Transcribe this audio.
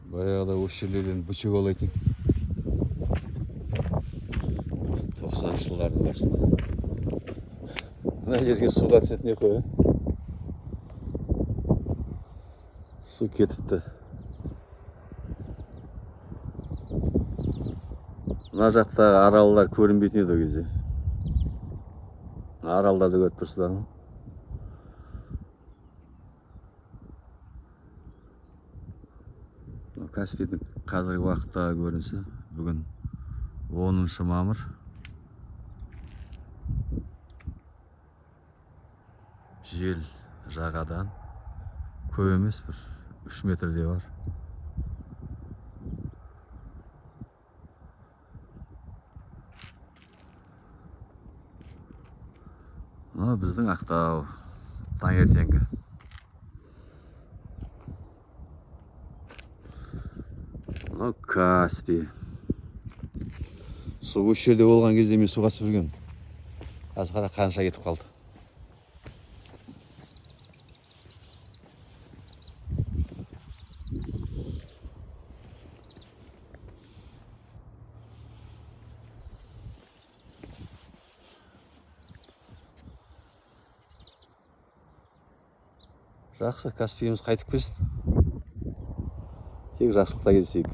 Баяғыда осы жерлерден бычок аулайтын, 90-жылдардың басында. Мына жерге суға түсетін ек қой, ә? Су кетіпті. Мына жақтағы аралдар көрінбейтін еді ол кезде. Мына аралдарды көріп тұрсыздар ма? Мынау Каспийдің қазіргі уақыттағы көрінісі. Бүгін 10 мамыр. Жел жағадан, көп емес, бір 3 метрдей бар. Мынау біздің Ақтау, таңертеңгі. Мынау Каспий. Су осы жерде болған кезде мен суға түсіп жүргенмін. Қазір қара, қанша кетіп қалды. Жақсы, Каспийіміз қайтып келсін. Тек жақсылықта кездесейік.